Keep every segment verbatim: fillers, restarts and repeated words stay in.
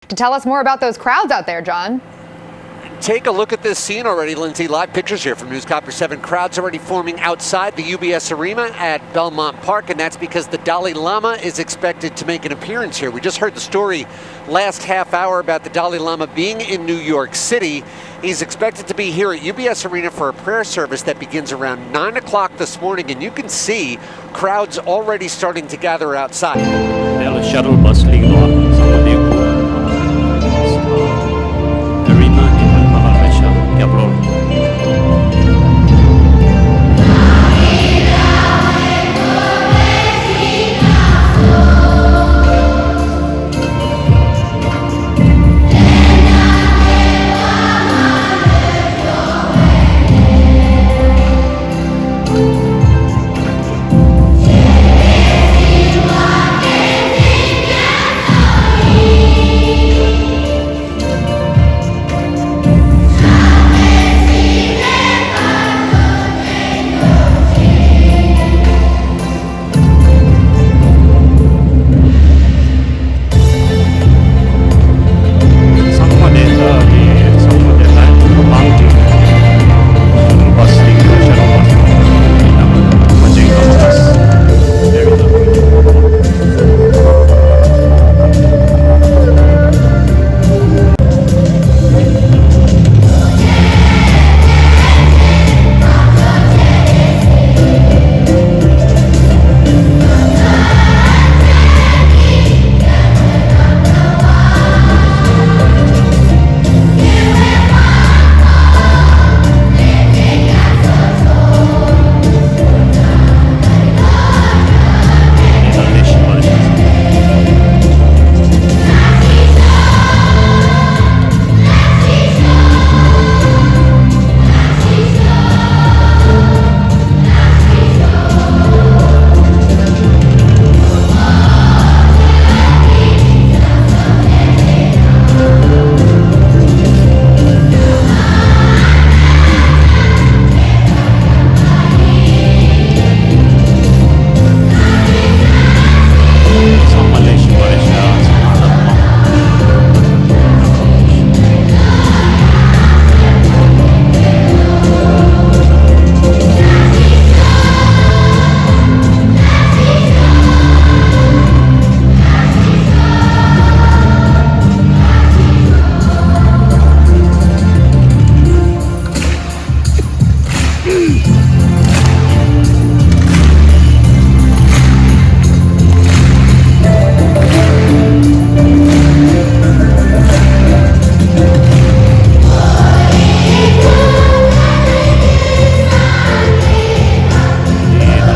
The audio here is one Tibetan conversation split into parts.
To tell us more about those crowds out there, John. Take a look at this scene already, Lindsay. Live pictures here from News Copter seven. Crowds already forming outside the U B S Arena at Belmont Park, and that's because the Dalai Lama is expected to make an appearance here. We just heard the story last half hour about the Dalai Lama being in New York City. He's expected to be here at U B S Arena for a prayer service that begins around nine o'clock this morning, and you can see crowds already starting to gather outside. དེ་ལ་ཤ་ཊལ་བྷ་སི་སླེབས་འདུག་ཚང་མ་བསྡད་ཡོད། Arena in Maharashtra capital.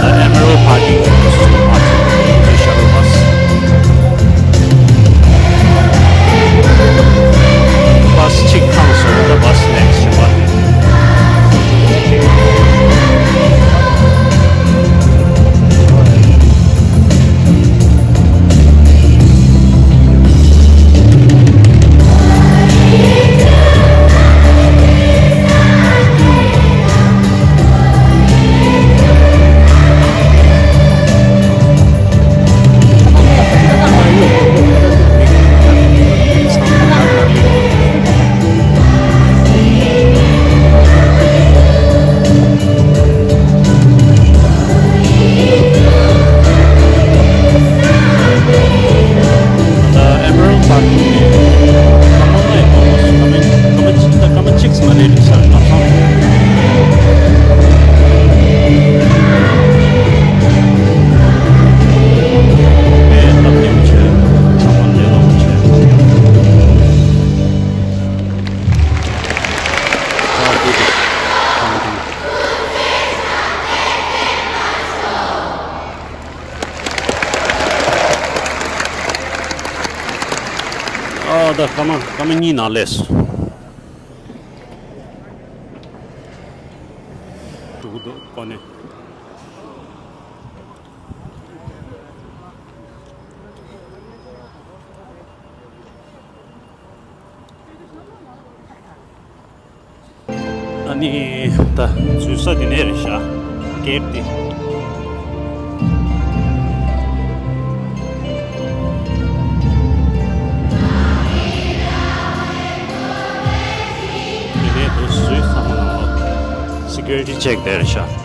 The Emerald Parking Shuttle Bus. Bus གཅིག་ཁང་སོང་ད་bus next བྱེད་པ། ཨ་ད་སྐར་མ་སྐར་མ་གཉིས་ནང་སླེབས་སོང་། འགྲོ་གི་འདུག་གོ་ནས། ཨ་ནི་ད་འཛུལ་ས་དེ་ནས་རེད་ཤག་གེ་ཊི་དེ། Security check དེར་ཤ།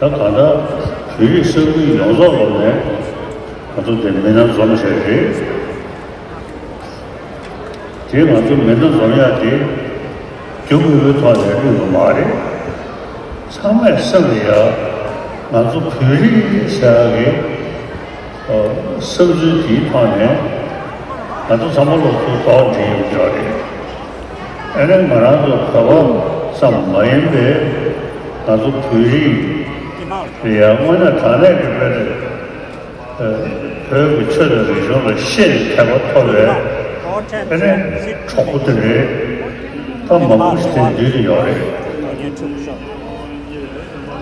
ད་གང་ལྟར་བོད་རིགས་ས་ཁུལ་ཡོངས་རྫོགས་ལོག་ནས་ང་ཚོ་དེ་མི་སྣ་འཛོམས་བྱས་རེད། དེ་ང་ཚོ་མི་སྣ་འཛོམས་ཡག་དེ་རྒྱུ་དངོས་པོའི་ཐོག་ནས་ལྷུང་གི་མ་རེད། ཚང་མས་བསམ་པ་ཡ་ང་ཚོ་བོད་རིགས་ཟེར་ཡག་གི་བསམ་ཚུལ་དེའི་ཐོག་ནས་ང་ཚོ་ཚང་མ་ལོ་ཚོད་ཐོག་འདྲེས་ཡོང་གི་རེད། ཨ་ནི་ང་རང་ཚོ་བོད་པ་ཙམ་མ་ཡིན་པའི་ང་ཚོ་བོད་རིགས་ལ་ཡང་དངོས་གནས་དྲང་གནས་ཀྱི་དཔེ་དེ་བོད་ཀྱི་ཆོས་དང་རིག་གཞུང་ལ་ཤེས་ནས་དད་པ་ཐོབ་པའི་ཨ་ནི་གྲོགས་པོ་དེ་རེད། ད་མང་པོ་ཞིག་དེ་འདུས་ཏེ་ཡོད་རེད།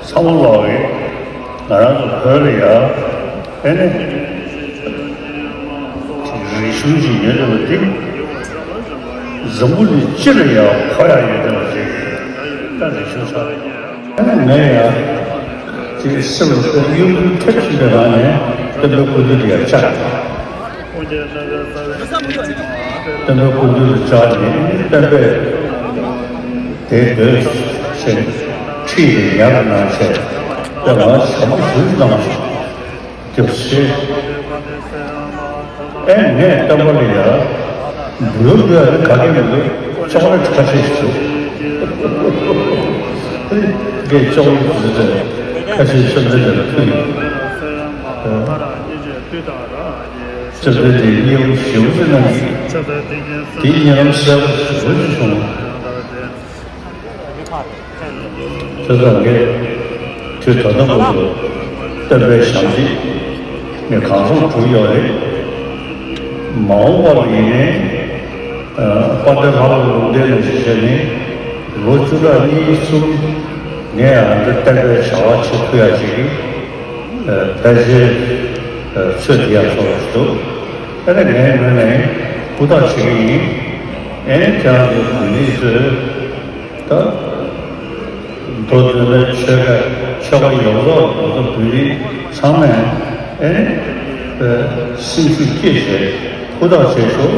ཚང་མ་ལོག་གིས་ང་རང་ཚོ་བོད་ལ་ཡ་ཨེ་ནས་རིག་གཞུང་ཞིག་ཡོད་བསྡད་པ་འདི་འཛམ་བུ་གླིང་སྤྱི་ལ་ཡ་གོ་ཡ་ཡོད་བསྡད་པ་ཞིག་ད་རིག་གཞུང་ས་ཨེ་ནས་ངས་ཡ་ཅིག་སེམས་ལ་གཡོ་འགུལ་ཐེབས་ཀྱིན་པའི་ངང་ནས་སྟོན་པའི་སྐུ་མདུན་དུ་ཡར་བཅར། སྟོན་པའི་སྐུ་མདུན་དུ་བཅར་ནས་སྟོན་པས་དེའི་མདོས་ ཆེ། ཁྲིད་དེ་ཉར་གནང་བྱས། དཔེ་ང་ཞབས་ཞུ་གནང་སོང་། རྒྱབ་ཤེས། ཨེ་ངས་བསྟན་པ་ལ་ཡ། འབུལ་དགོས་ཡ་ནི་ག་གེ་མི་འདུག་ཅོག་ལེ་ཁ་ཤས་ཤིག་འདུག་ངས་ཅོག་ལེ་ཁ་ཤས་ཤིག་འདི་ལ་ཕུལ་ཡོད། སྐྱབས་རྗེ་དེ་སྙིང་ཞེ་པོ་ཅིག་གནང་གི། དེའི་སྙིང་གསལ་པོ་ཞེ་པོ་ཅིག་བྱུང་། དེ་ཙང་ངས་དུས་ད་ལྟ་བར་དུ་བསྟན་པའི་ཞབས་ཕྱི་ངས་གང་བྱུང་བསྒྲུབས་ཡོད་རེད། མ་འོངས་པ་ལ་ཡིན་ནའི་དཔལ་ལྡན་ལྷ་མོ་ལུང་བསྟན་ནས་བྱས་ནས་ལོ་བཅུ་ཕྲག་གཉིས་གསུམ་ངས་ཨ་འདི་བསྟན་པའི་བྱ་བ་བྱེད་ཐུབ་ཡ་ཅིག་ཕལ་ཆེར་ཚོད་ཐིག་ཡག་ཚོར་བ་ཞིག་འདུག་ཨ་ནི་ངའི་ངོས་ནས་ཧུར་ཐག་བྱེད་ཀྱི་ཡིན། ཨེ་ནི་ཁྱེད་རང་ཚོ་བོད་མི་ཚོས་ད་མདོ་སྟོད་ལ་ཆོལ་ཁ་ཆོལ་ཁ་ཡོངས་རྫོགས་ང་ཚོ་བོད་རིགས་ཚང་མས་ཨེ་ནི་སེམས་ཤུགས་སྐྱེད་བྱས་ཧུར་ཐག་བྱེད་ཤོག་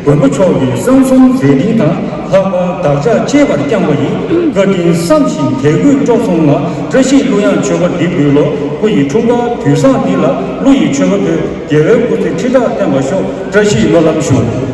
མགོན་པོ་མཆོག་གི་གསང་གསུམ་མཛད་འཕྲིན་དང་། ལྷག་པར་བདག་ཅག་གཅེས་པར་བསྐྱངས་པ་ཡི། བཀའ་དྲིན་བསམ་ཞིང་དད་གུས་སྤྲོ་གསུམ་ལ། བཀྲ་ཤིས་གླུ་དབྱངས་མཆོད་པ་འདི་འབུལ་ལོ། སྐུ་ཡི་འཁྲུངས་སྐར་དུས་བཟང་འདི་ལ། གླུ་ཡི་མཆོད་པ་ཕུལ། རྒྱལ་བའི་སྐུ་ཚེ་ཁྲི་ཕྲག་བརྟན་པར་ཤོག། བཀྲ་ཤིས་སྨོན་ལམ་ཞུ།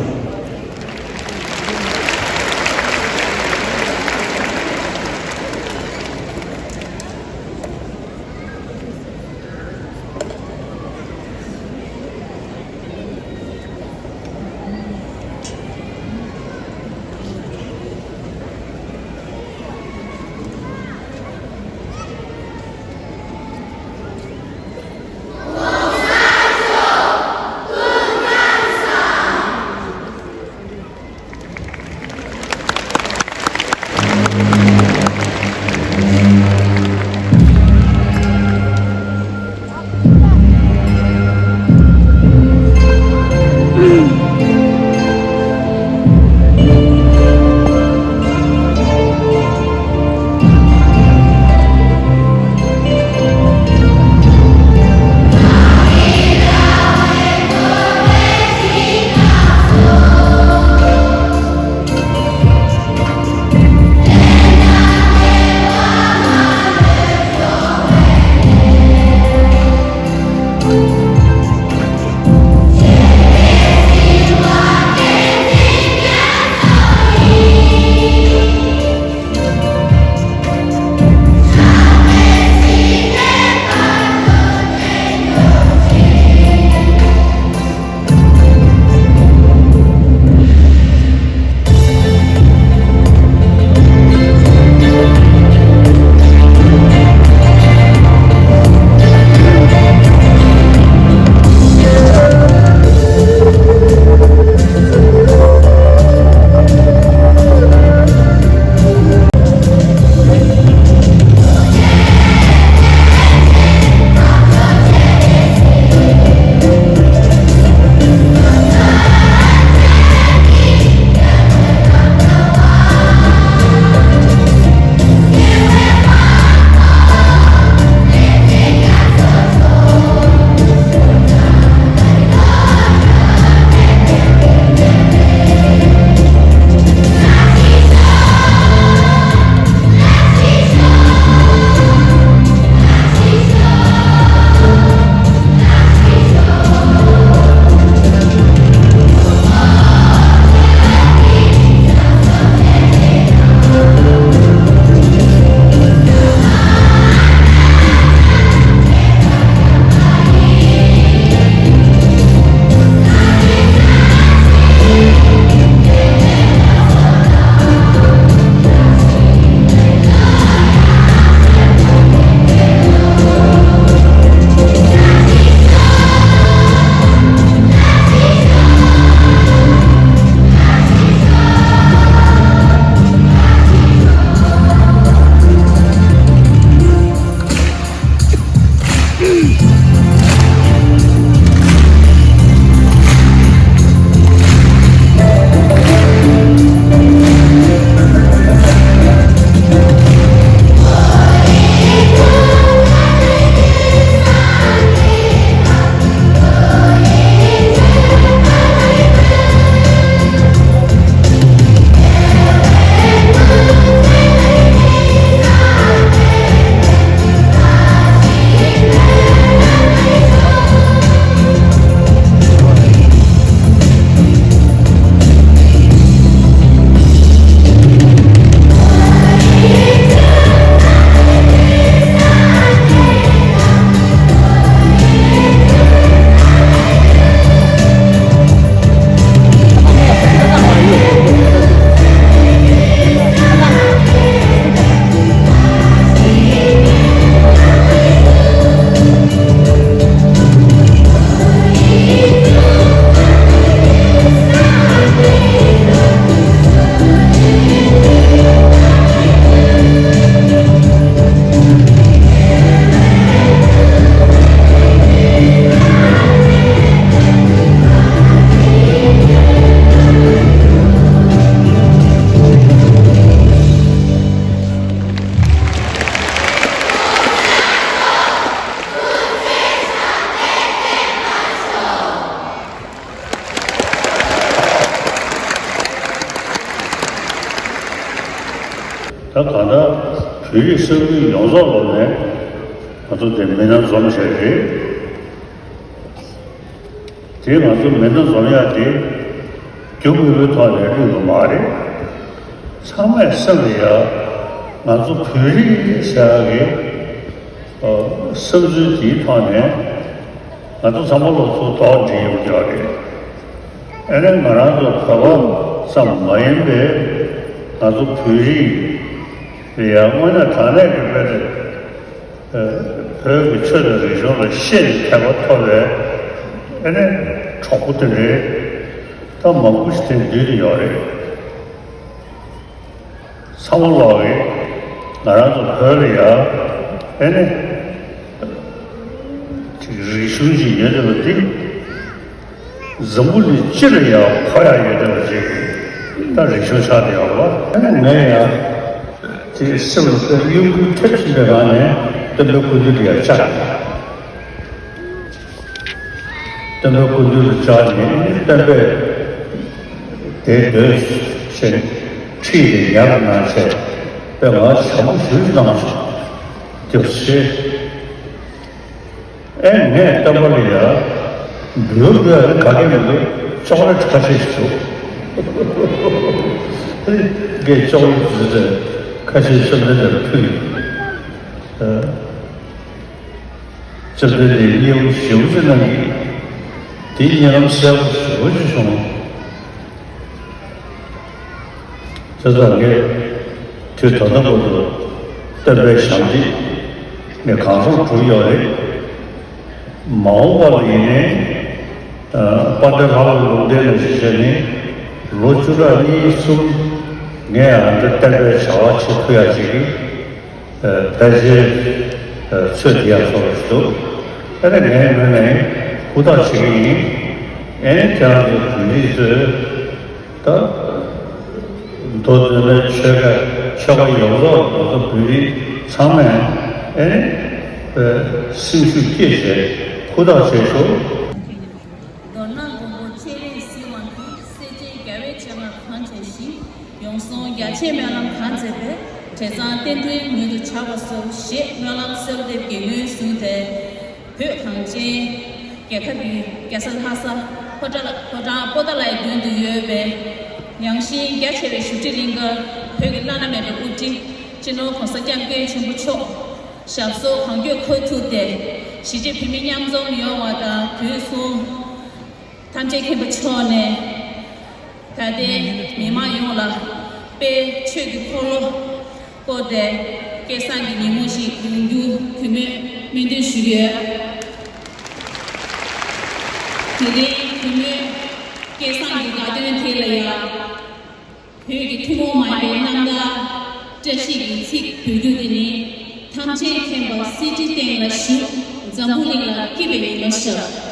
ད་གང་ལྟར་བོད་རིགས་ས་ཁུལ་ཡོངས་རྫོགས་ལོག་ནས་ང་ཚོ་དེ་མི་སྣ་འཛོམས་བྱས་རེད། དེ་ང་ཚོ་མི་སྣ་འཛོམས་ཡག་དེ་རྒྱུ་དངོས་པོའི་ཐོག་ནས་བླུས་པ་མ་རེད། ཚང་མས་སེམས་ལ་ཡ་ང་ཚོ་བོད་རིགས་ཟེར་ཡག་གི་བསམ་ཚུལ་དེའི་ཐོག་ནས་ང་ཚོ་ཚང་མ་ལོ་ཚོ་ཐོག་འགྲིག་ཡོང་རྒྱུ་རེད། ཨ་ནི་ང་རང་ཚོ་བོད་པ་ཙམ་མ་ཡིན་པའི་ང་ཚོ་བོད་རིགས་ལ་ཡང་དངོས་གནས་དྲང་གནས་ཀྱི་དཔེ་དེ་བོད་ཀྱི་ཆོས་དང་རིག་གཞུང་ལ་ཤེས་ནས་དད་པ་ཐོབ་པའི་ཨ་ནི་གྲོགས་པོ་དེ་འདྲའི་ད་མང་པོ་ཞིག་དེ་འདུས་ཏེ་ཡོད་རེད། ཚང་མ་ལོག་གིས་ང་རང་ཚོ་བོད་ལ་ཡ་ཨེ་ནི་ཅིག་རིག་གཞུང་ཅིག་ཡོད་བསྡད་པ་འདི་འཛམ་བུ་གླིང་སྤྱི་ལ་ཡ་གོ་ཡ་ཡོད་བསྡད་པ་ཅིག་ད་རིག་གཞུང་ཆགས་བསྡད་ཡོད་རེད་བ། ཨེ་ནི་ངས་ཡ་ཅིག་སེམས་ལ་དཔེ་གཡོ་འགུལ་ཐེབས་བཞིན་པའི་ངང་ནས་སྟོན་པའི་སྐུ་མདུན་དུ་ཡ་བཅར། སྟོན་པའི་སྐུ་མདུན་དུ་བཅར་ནས་སྟོན་པས་དེ་འདོད་ཞེས་ཁྲིད་དེ་ཉར་གནང་བྱས་པས་ང་བྱམས་པོ་ཞུ་གནང་བྱུང་། རྒྱུགས་ཆེ། ཨེ་ངས་སྟོན་པ་ལ་ཡ་འབུལ་དགོས་ཡ་ག་གེ་མི་འདུག་ཅོག་ལེ་ཁ་ཤས་ཤིག་འདུག་ངས་ཅོག་ལེ་བཟོས་ཏེ་ཁ་ཤས་བཅོམ་ལྡན་འདས་ལ་ཕུལ་ཡོད། བཅོམ་ལྡན་འདས་མཉེས་པོ་ཞེ་པོ་ཅིག་གནང་གི། དེའི་མཉེས་ལམ་གསལ་པོ་ཞེ་པོ་ཅིག་བྱུང་། བྱས་ཙང་ངས་དུས་ད་ལྟ་བར་དུ་སྟོན་པའི་ཞབས་འདེགས་ངས་གང་ཐུབ་བསྒྲུབས་ཡོད་རེད། མ་འོངས་པ་ལ་ཡིན་ནའི་དཔལ་ལྡན་ལྷ་མོ་ལུང་བསྟན་ལ་གཞི་བྱས་ནས་ལོ་བཅུ་ཕྲག་གཉིས་གསུམ་ངས་ཨ་འདྲ་བསྟན་པའི་བྱ་བ་བྱེད་ཐུབ་ཡག་ཅིག་གི་ཕལ་ཆེར་ཚོད་ཐིག་ཡག་ཚོར་བ་ཞིག་འདུག་ཨ་ནི་ངའི་ངོས་ནས་ཧུར་ཐག་བྱེད་ཀྱི་ཡིན། ཨེ་ནི་ཁྱེད་རང་ཚོ་བོད་རིགས་ཚོས་ད་མདོ་སྟོད་སྨད་ཆོལ་ཁ་ཆོལ་ཁ་ཡོངས་རྫོགས་ང་ཚོ་བོད་རིགས་ཚང་མས་ཨེ་ནི་སེམས་ཤུགས་བསྐྱེད་བྱས་ཧུར་ཐག་བྱས་ཤོག་མདོར་ན་མགོན་པོ་སྤྱན་རས་གཟིགས་དབང་གིས་སྲས་བཅས་རྒྱལ་བའི་བྱིན་རླབས་གང་བྱས་ཤིང་། ཡོངས་བཟུང་རྒྱ་ཆེའི་སྨོན་ལམ་གང་མཛད་པས། བྲེ་ཚང་བསྟན་མཐའི་མདུན་དུ་བྱ་བ་གསོལ་ཞེས་སྨོན་ལམ་གསོལ་འདེབས་ཀྱི་སྔོན་བཟུང་དེ། བོད་གངས་ཅན་རྒྱལ་ཁབ་ཀྱི་རྒྱལ་ས་ལྷ་ས་ཕོ་བྲང་ཕོ་བྲང་པོ་ཏཱ་ལའི་མདུན་དུ་ཡོད་པའི་ཡངས་ཤིང་རྒྱ་ཆེ་བའི་བཞུགས་ཁྲི་གླིང་གར་བོད་ཀྱི་བླ་ན་མེད་པའི་དབུ་ཁྲིད་སྤྱི་ནོར་༸གོང་ས་༸སྐྱབས་མགོན་ཆེན་པོ་མཆོག་ཞབས་སོར་གང་མགྱོགས་འཁོད་ཐུབ་སྟེ། གཞིས་བྱེས་བོད་མི་མཉམ་འཛོམས་ཡོང་བ་དང་དུས་མཚུངས། ཐམས་ཅད་མཁྱེན་པ་མཆོག་ནས་ད་ལྟའི་མི་མང་ཡོངས་ལ་དཔལ་ཆོས་ཀྱི་འཁོར་ལོ་བསྐོར་ཏེ་སྐལ་བཟང་གི་ཉིན་མོ་ཞིག་ཡོང་རྒྱུ་གུས་མོས་སྨོན་འདུན་ཞུས་ཡོད། དེ་རིང་གུས་མོས་སྐལ་བཟང་གི་དགའ་སྟོན་དེ་ལ་ཡང་། བོད་ཀྱི་ཐུན་མོང་མ་ཡིན་པའི་རྣམ་ཐར་བཀྲ་ཤིས་ཀྱི་ཚིག་འབུལ་རྒྱུ་དེ་ནི། ཐམས་ཅད་མཁྱེན་པ་གསེར་ཁྲིའི་སྟེང་ལ་བཞུགས། འཛམ་བུ་གླིང་ལ་སྐྱིད་པའི་ཉི་མ་ཤར།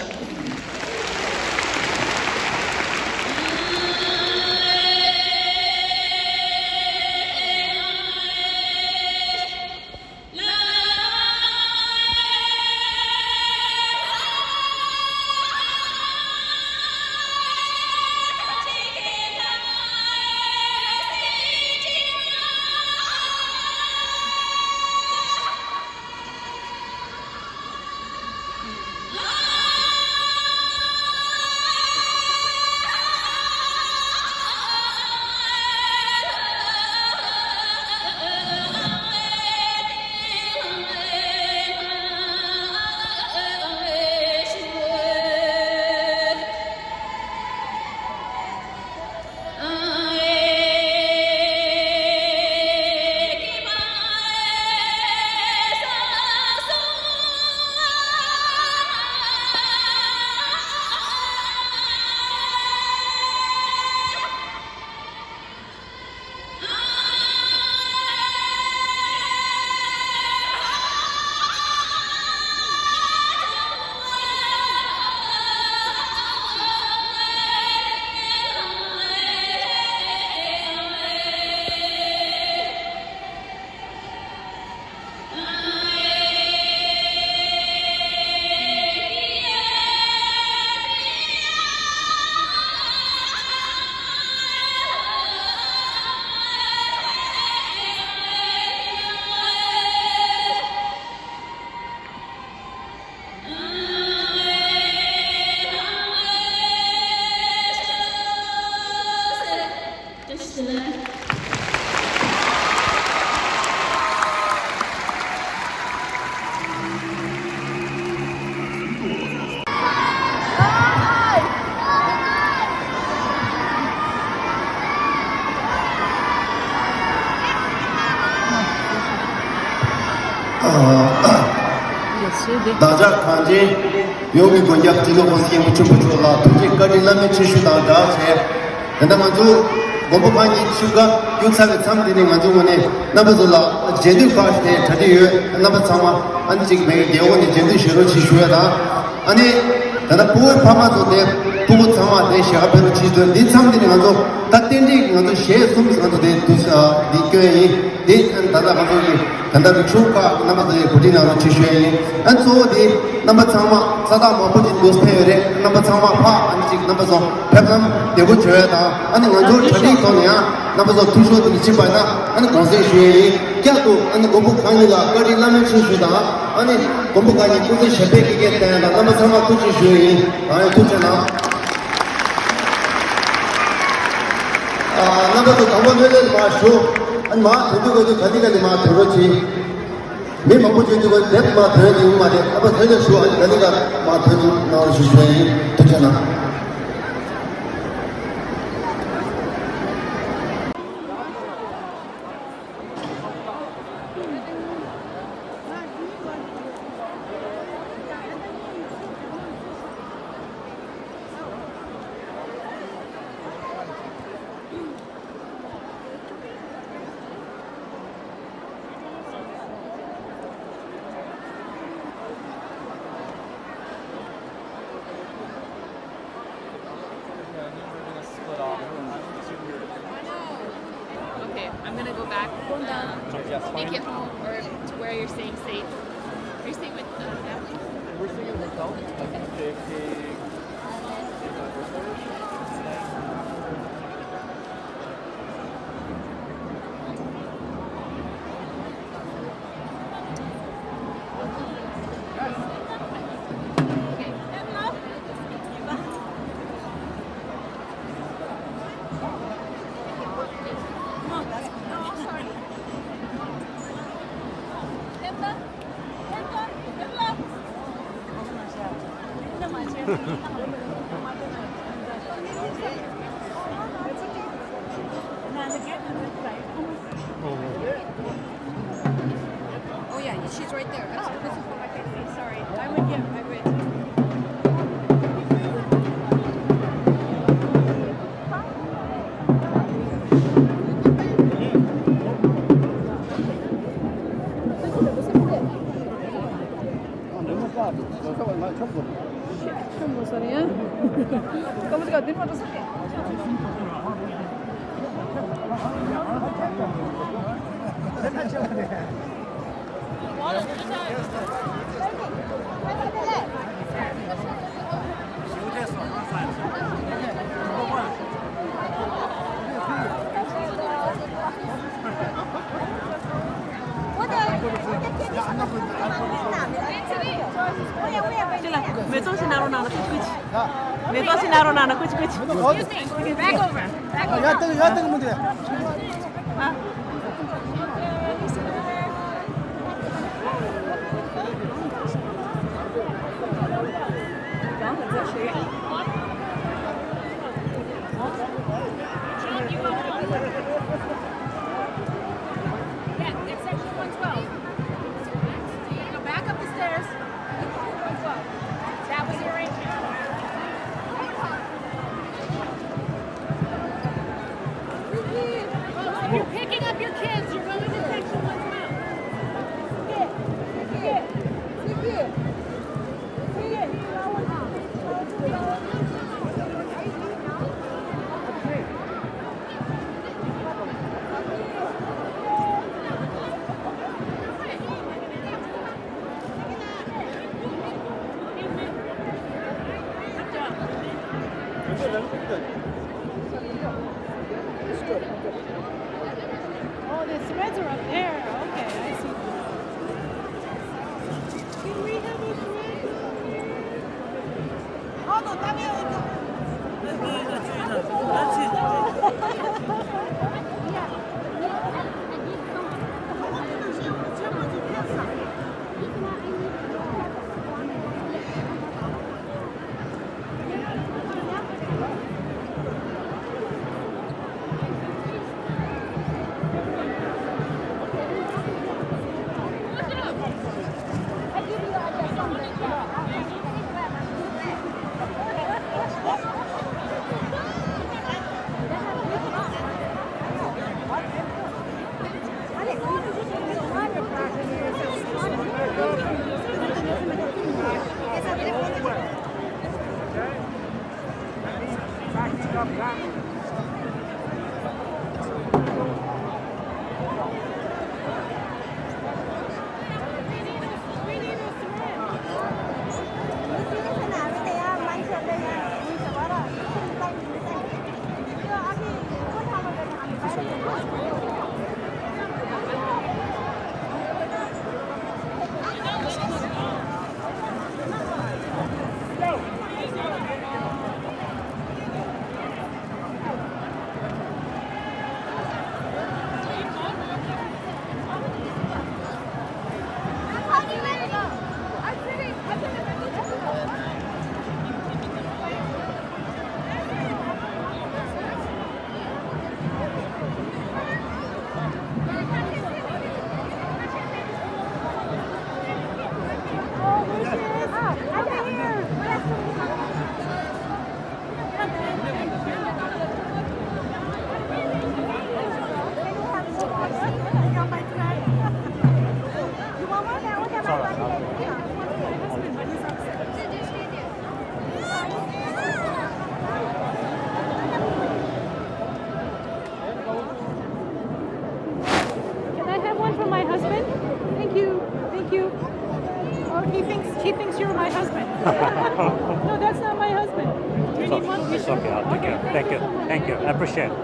བདག་ཅག་གངས་ཅན་ཡོངས་ཀྱི་མགོན་སྐྱབས་སྤྱི་ནོར་༸གོང་ས་༸སྐྱབས་མགོན་ཆེན་པོ་མཆོག་ལ་ཐུགས་རྗེ་བཀའ་དྲིན་བླ་མེད་ཆེ་ཞུ་དང་སྦྲགས་བྱས། ད་ལྟ་ང་ཚོ་མགོན་པོ་གང་ཉིད་ཆིབས་ཁ་བསྒྱུར་ཚར་བའི་མཚམས་འདི་ནས་ང་ཚོ་ངོས་ནས་རྣམ་པ་ཚོ་ལ་རྗེས་ཟློས་ཁག་ཞིག་གྲ་སྒྲིག་ཡོད། རྣམ་པ་ཚང་མ་ཨ་ནི་གཅིག་མེད་རྒྱལ་འོག་ནས་རྗེས་ཟློས་ཞུ་རོགས་ཞེས་ཞུ་ཡ་དང་། ཨ་ནི་ད་ལྟ་ཕྲུ་གུའི་ཕ་མ་ཚོ་དེ་ཕྲུ་གུ་ཚང་མ་དེ་ཞལ་ཁ་ཕན་ཐོགས་ཆེད་དུ་འདི་མཚམས་འདི་ནས་ང་ཚོ་ད་རྟེན་འབྲེལ་ང་ཚོ་གཞས་གསུམ་ང་ཚོ་དེ་འདུག་ས་འདི་སྐྱོན་ཡིན། འདི་ད་ལྟ་ང་ཚོ་གི་ད་ལྟ་རིག་གཞུང་ཁག་རྣམ་པ་ཚོ་ཡི་གོ་སྒྲིག་གནང་རོགས་ཞེས་ཞུ་ཡ་ཡིན། ཨ་ནི་གཙོ་བོ་དེ་རྣམ་པ་ཚང་མ་ས་ཐག་མང་པོ་ཅིག་འདུག་ཕེབས་ཡོད་རེད། རྣམ་པ་ཚང་མ་ཕ་ཨ་ནི་ཅིག་རྣམ་པ་ཚོ་ཕེབས་ལམ་བདེ་པོ་བྱོས་ཡ་དང་། ཨ་ནི་ང་ཚོ་གྲ་སྒྲིག་ཐོག་ནས་ཡང་རྣམ་པ་ཚོ་ཐུགས་ཤོར་དེ་འདྲ་ཕྱིན་པ་ཡིན་ན་ཨ་ནི་དགོངས་སེལ་ཞུ་ཡ་ཡིན། བསྐྱར་དུ་ཨ་ནི་མགོན་པོ་གང་ཉིད་ལ་བཀའ་དྲིན་བླ་མེད་ཆེ་ཞུ་དང་། ཨ་ནི་མགོན་པོ་གང་ཉིད་སྐུ་ཚེ་ཞབས་པད་བསྐལ་བརྒྱར་བརྟན་ཡ་དང་། རྣམ་པ་ཚང་མ་ཐུགས་རྗེ་ཞུ་ཡ་ཡིན། རང་ཡང་ཐུགས་རྗེ་གནང་། ཨ། རྣམ་པ་ཚོ་དང་པོ་ལྷོད་ལྷོད་མར་བཞུགས། ཨ་ནི་མར་ཐོན་དུས་ག་དུས་ག་ནི་ག་ནི་མར་ཐོན་རོགས་གྱིས། མི་མང་པོ་བྱོན་དུས་ག་དེབ་མར་ཐོན་ཡོང་མ་རེད། རྣམ་པ་ལྷོད་ལྷོད་བཞུགས། ཨ་ནི་ག་ནི་ག་མར་ཐོན་གནང་རོགས་ཞེས་ཞུ་ཡ་ཡིན། ཐུགས་རྗེ་གནང་། Okay, I'm gonna go back. Um, make it home or to where you're staying safe. Are you staying with uh, family? We're staying with myself. Okay. Oh yeah, she's right there. That's, this is the one I can see. Sorry, I would give, I would. མེ་ཏོག་ཞིག་ན་རོ་ནང་ལ་ཀུ་ཅི་ཀུ་ཅི། མེ་ཏོག་ཞིག་ན་རོ་ནང་ལ་ཀུ་ཅི་ཀུ་ཅི། Excuse me. Back over. Back over. ཡ་ཏག་ཡ་ཏག་མི་འདུག་ཡ། Yeah, it's section one twelve. Go back up the stairs. That was the arrangement. If you're picking up your kids, you're going to section one twelve. Oh, the threads are up there. Okay, I see. Can we have a thread? Oh, no, también. That's it. Can I have one for my husband? Thank you. Thank you. Oh, he thinks, he thinks you're my husband. No, that's not my husband. You need one for sure? It's okay. I'll take care of it. Thank you. Thank you. I appreciate it.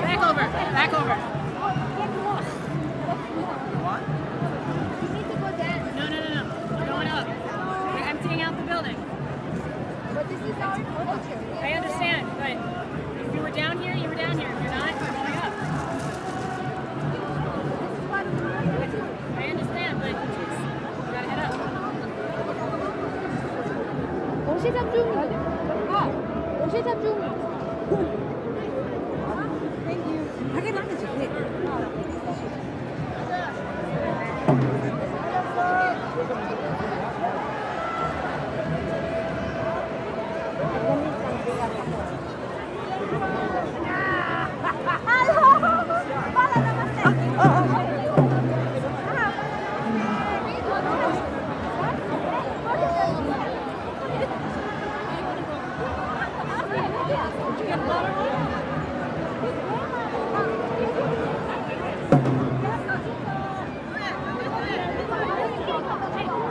Back over. Back over. No, no, no, no. We're going up. We're emptying out the building. But this is our culture. I understand, but if you were down here, you were down here. If you're not, you're going up. I understand, but you gotta head up. Thank you.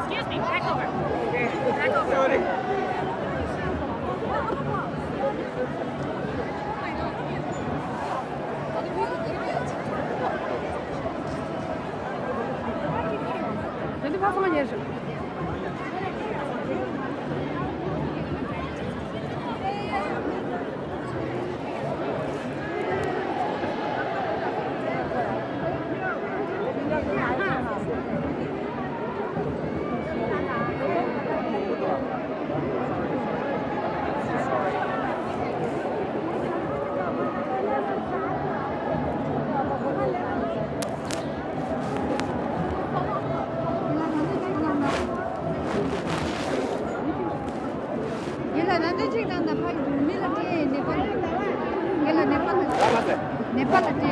Excuse me, back over. Back over. Sorry. རྒན་ལགས་རང་འདོད་ཅིག་གནང་དང་། ཕ་གི་མི་ལ་སྤྲད། ནེ་པ་ལ། རྒན་ལགས་ནེ་པ་ལ། ནེ་པ་ལ་སྤྲད།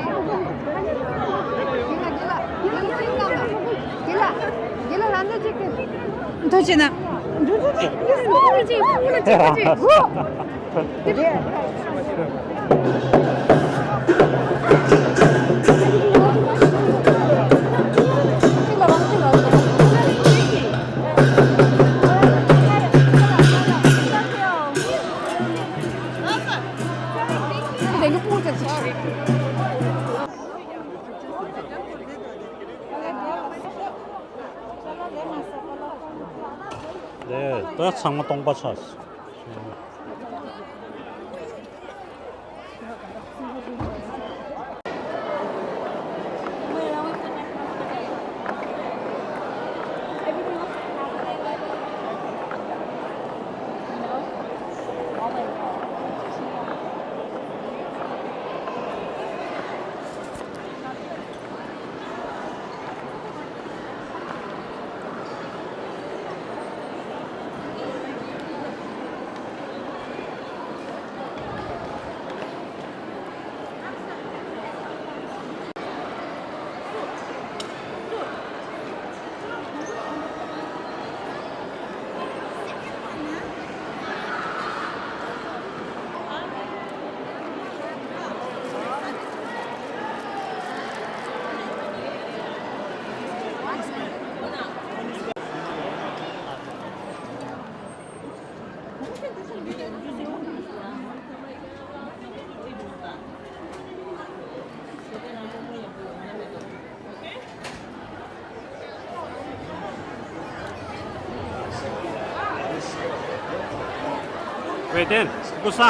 རྒན་ལགས་རྒན་ལགས་རང་འདོད་ཅིག་གནང་དང་། རྒན་ལགས་རྒན་ལགས་རང་འདོད་ཅིག་གི། འདོད་ཅིག་ན། འདོད་ཅིག་ཅིག་ཕུ་ལ་ཅིག་ཅིག་ཅིག་ཧུ། ད་ཚང་མ་སྟོང་པ་ཆགས། བོད་དོན་ཀུ་ས།